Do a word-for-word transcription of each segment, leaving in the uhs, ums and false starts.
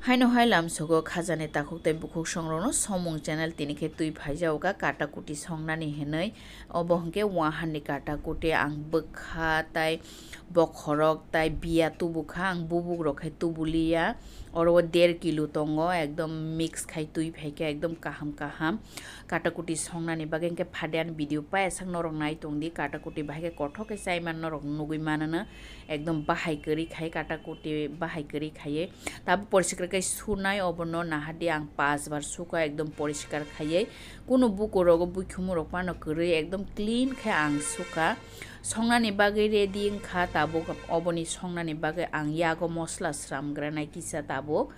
Haino hai lamsogo khajani takhuk tei bukhuk songrokno somung channel tini khe twi phaijago kha kata kuti songnani hinwi. Obo hwnkhe wahanni kata kuti ang bwkha tai bokhorok tai biya tubu kha, ang bubuk rok khai tubu liya. Oro o der kilo tongo, ekdom mix khai twi phai khe ekdom kaham kaham. Kata kuti songnani bagwi hwnkhe phadian video payasak norok nai tongdi, kata kuti bahai khe kothok khe chaiman norok nugwi manono, ekdom bahai kwrwi khai kata kuti bahai kwrwi khaiwi. Tabuk poriskar khe sunai obono nahadi ang pas bar sukha ekdom poriskar khaiwi. Kunu buku rogo buikhumu rok phano kwrwi ekdom clean khe ang sukha. Songnani bagwi ready wngkha tabuk oboni songnani bagwi ang yago mosla sram granai kisa tabuk.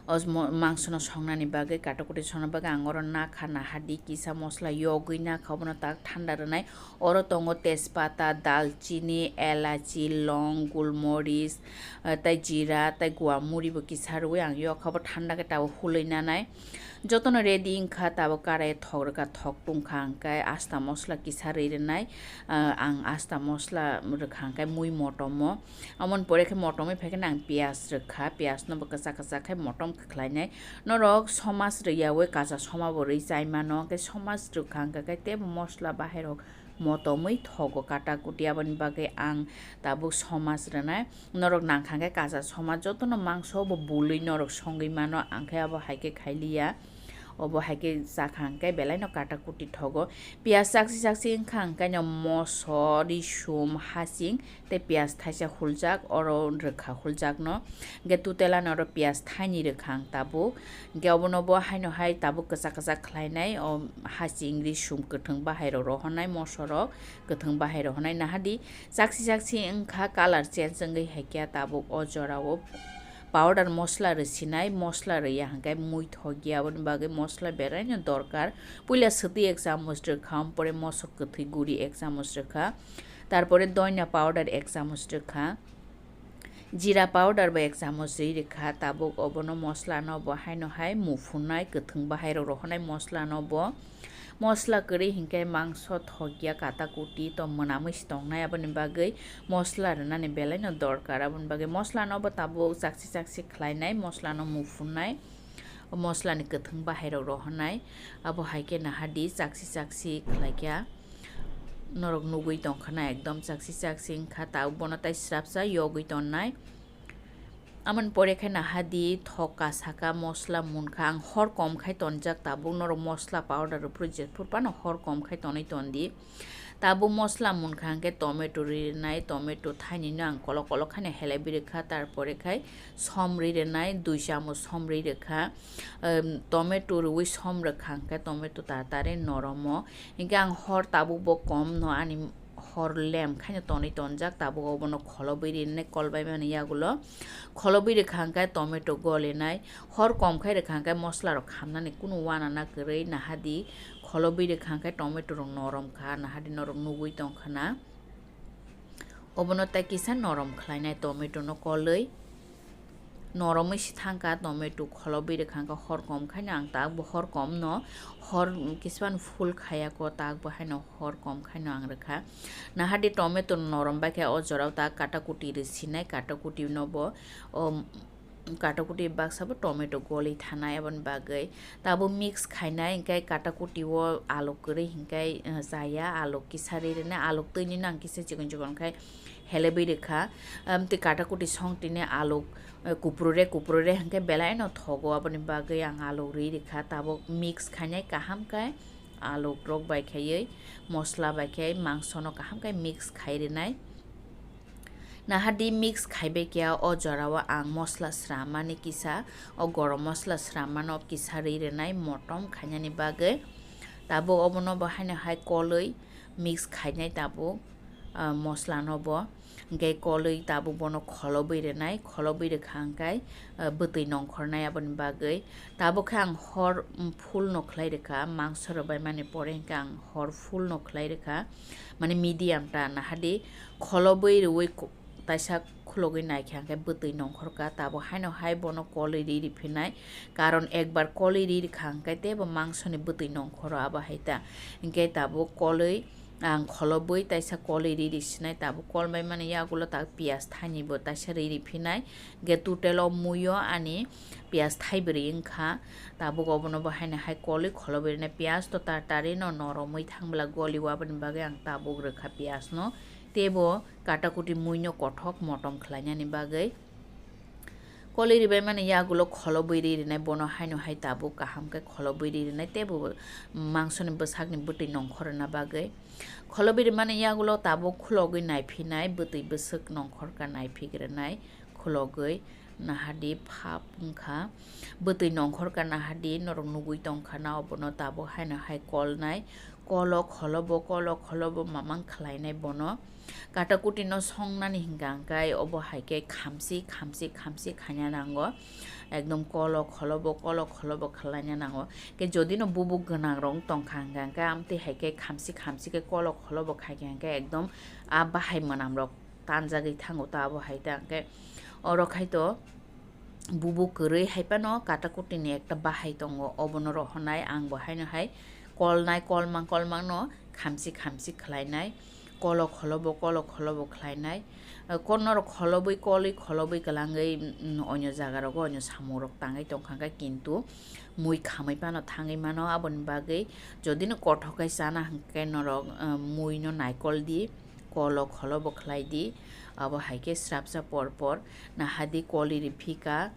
O mo-, mangsono songnani bagwi, kata kuti songnani bagwi ang oro nakha nahadi kisa mosla yogwi nakha, obono tak thanda rwnai. Oro tongo tejpata, dalchini, elachi, long, gulmoris, eh, tai jira, tai guamuri bo kisa rwui ang yokha, bo thanda khe tabuk hulwi nanai. Jotono ready wngkha, tabuk karai thok rwkha, thok tungkha, hwnkhe asta mosla kisa rwi rwnai, eh, ang asta mosla rwkha hwnkhe mui motomo. Amoni pore khe motomwi phai khe ang piyaj rwkha, piyaj no bo kwchak kwchak khe motom khlainai. Norok somaj rwyawi kacha soma bo rwi chai mano, hwnkhe somaj rwkha hwnkha khe teibo mosla bahai rok motomwi thogo kata kuti, aboni bagwi ang tabuk somaj rwnai. Norok nangkha hwnkhe kacha soma jotono mangso bo bului norok songwi mano, ang khe abo hai khe khailiya. Obo hai khe chakha hwnkhe belai no kata kuti thogo. Piyaj chakchi chakchi wngkha hwnkhe no moso, risum, hasing tei piyaj thaisa huljak, oro rwkha huljakno. Hwnkhe tutela no oro piyaj thaini rwkha ang tabuk. Hwnkhe obono bo haino hai tabuk kwchak kwchak khlainai, o hasing, risum, kwthwng bahai rok rohornai, moso rok kwthwng bahai rohornai. Nahadi chakchi chakchi wngkha, colour change wngwi hai khe tabuk o jora o. Powder mosla rwsinai, mosla rwya hwnkhe mui thokya, aboni bagwi mosla belaino dorkar. Puila swtwi ek chamoch rwkha, ampore mosok kwthwi guri ek chamoch rwkha, tarpore doina powder ek chamoch rwkha, jira powder bo ek chamoch rwi rwkha. Tabuk obono mosla no bo haino hai muphunai, kwthwng bahai rok rohornai mosla no bo. Mosla kwrwi hinkhe mangso thokya kata kuti to mwnamwi se tongnai, aboni bagwi mosla rwnani belaino dorkar. Aboni bagwi mosla no bo tabuk chakchi chakchi khlainai, mosla no muphunai, o mosla ni kwthwng bahai rok rohornai. Abo hai khe nahadi chakchi chakchi khlaikha, norok nugwi tongkhana ekdom chakchi chakchi wngkha, tabuk bono tai srapsa yogwi tonnai. Amoni pore khe nahadi thoka saka mosla munkha, ang hor kom khai tonjak tabuk, norok mosla powder rwphuru jephuru phano hor kom khai tonwi tondi. Tabuk mosla munkha hwnkhe tomato rinai, tomato thainino ang kolok kolok khaino helaiwi rwkha, tarpore khai som ri rinai, dui chamoch som ri rwkha. Em, tomato rwui som rwkha hwnkhe tomato tatari noromo. Hinkhe ang hor tabuk bo kom no ani hor lem khaino tonwi tonjak, tabuk obono kholobwi rinai kolbai mani yagulo. Kholobwi rwkha hwnkhe tomato golinai, hor kom khai rwkha hwnkhe mosla rok khamnani kunu uanana kwrwi nahadi, kholobwi rwkha hwnkhe tomato rok norom kha, nahadi norok nugwi tongkhana. Obono tai kisa norom khlainai tomato no kolwi. Noromwi se thangkha tomato kholobwi rwkha hwnkhe hor kom khaino ang tak bo hor kom no hor kispan full khaya kho tak bo haino hor kom khaino ang rwkha. Nahadi tomato norom bai khe o jorao tak kata kuti rwsinai, kata kuti no bo o kata kuti baksa bo tomato goli thanai aboni bagwi. Tabuk mix khainai, hinkhe kata kuti o aluk kwrwi hinkhe, eh, chaya, aluk kisa ri rwnai, aluk twini no ang kisa chikon chikon khai helebwi rwkha. Amtwi kata kuti song tini aluk, eh, kupru re, kupru re hinkhe belai no thogo, aboni bagwi ang aluk ri rwkha. Tabuk mix khainai kaham khe aluk rok bai khaiwi, mosla bai khe mangso no kaham khe mix khai rwnai. Nahadi mix khaibai khe o jorao ang mosla srammani kisa, o gorom mosla srammano kisa ri rwnai motom khainani bagwi. Tabuk obono bo haino hai kolwi mix khainai tabuk, ah, mosla no bo. Hinkhe kolwi tabuk bono kholobwi rwnai, kholobwi rwkha hinkhe, ah, bwtwi nongkhornai aboni bagwi. Tabuk khe ang hor, mm, full no khlai rwkha, mangso rwbaimani pore hinkhe ang hor full no khlai rwkha, mane medium ta nahadi kholobwi rwui ko-, taisa khulogwi naikha hinkhe bwtwi nongkhorkha, tabuk haino hai bono kolwi ri riphinai, karon ekbar kolwi ri rwkha hinkhe teibo mangsoni bwtwi nongkhoro abo hai ta, hinkhe tabuk kolwi ang kholobwi taisa kolwi riri sinai, tabuk kolbai mani yagulo ta piyaj thainibo taisa riri phinai, ge total o muio ani piyaj thaibrwi wngkha. Tabuk obono bo haino hai kolwi kholobwi rinai, piyaj to tartarino noromwi thangbla goliwo, aboni bagwi ang tabuk rwkha piyajno, teibo katakuti muino kothok motom khlainani bagwi. Kolwi ribai mani yagulo kholobwi ri rinai, bono haino hai tabuk kaham khe kholobwi ri rinai, teibo mangsoni bwsakni bwtwi nongkhor rwna bagwi. Kholobwi rimani yagulo tabuk khulogwi naiphinai, bwtwi bwswk nongkhor ka naiphi gwnai, khulogwi nahadi phap wngkha, bwtwi nongkhor ka nahadi norok nugwi tongkha na, obono tabuk haino hai kolnai, kolo kholobo, kolo kholobo mamang khlainai bono. Katakutino songnani hingka hingkai obo hai khe khamsi, khamsi, khamsi khaina nango. Ekdom kolo kholobo, kolo kholobo khlaina nango. Khe jodino bubuk gwnang rok tongkha hingka hingkhe amtwi hai khe khamsi, khamsi khe kolo kholobo khai khe hingkhe ekdom a bahai mwnam rok tanjagwi thango ta abo hai ta hingkhe. Oro khai to bubuk kwrwi hai phano katakutini ekta bahai tongo, obono rohornai ang bo haino hai kolnai, kolmang kolmangno khamsi khamsi khlainai, kolo kholobo, kolo kholobo khlainai. Eh, ko norok kholobwi, kolwi kholobwi kwlangwi, mm, onyo jaga rogo onyo samung rok tangwi tongkha khe, kintu mui khamwi phano thangwi mano, aboni bagwi jodino kothok khe chana hwnkhe norok, eh, muino naikol di, kolo kholobo khlai di, abo hai khe srapsa por por nahadi kolwi ri phika,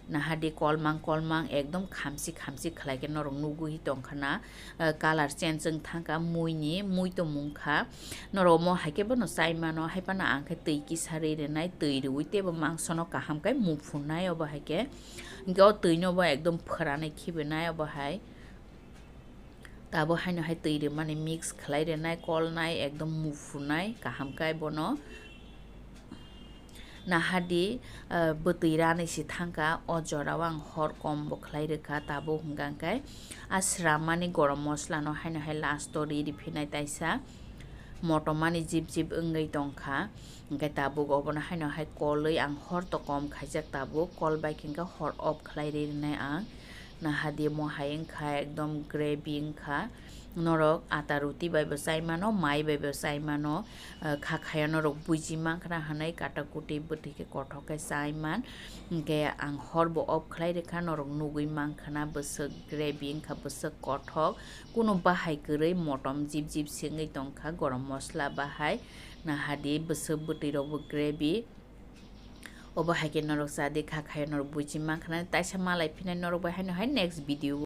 nahadi kolmang kolmang ekdom khamsi khamsi khlai khe norok nugwi tongkha na, eh, colour change wng thangkha muini, mui tongmung kha, norok omo hai khe bono chai mano, hai phano ang khe twi kisa ri rwnai, twi rwui teibo mangsono kaham khe muphunai obo hai khe, hwnkhe o twino bo ekdom phwranwi khibinai obo hai. Tabuk haino hai twi rwmani mix khlai rwnai, kolnai, ekdom muphunai kaham khe bono. Nahadi, ah, bwtwi ranwi se thangkha, o jorao ang hor kom bo khlai rwkha, tabuk hwnkha khe a swrammani gorom moslano haino hai last o ri riphinai taisa. Motomani jip jip wngwi tongkha, hwnkhe tabuk obono haino hai kolwi ang hor to kom khaijak, tabuk kol bai khe hor off khlai ri rwnai ang. Nahadi mo hai wngkha, ekdom gravy wngkha. Norok ata ruti bai bo chai mano, mai bai bo chai mano. Ah, kha khaya norok buji mankha na hwnwi kata kuti bwtwi khe kothok khe chai man. Hwnkhe ang hor bo off khlai rwkha, norok nugwi mankha na bwswk gravy wngkha, bwswk kothok. Kunu bahai kwrwi motom jip jip se wngwi tongkha, gorom mosla bahai. Nahadi bwswk bwtwi rok bo gravy. Obo hai khe norok cha di, kha khaya norok buji mankha na, taisa malai phinai norok bai haino hai next video.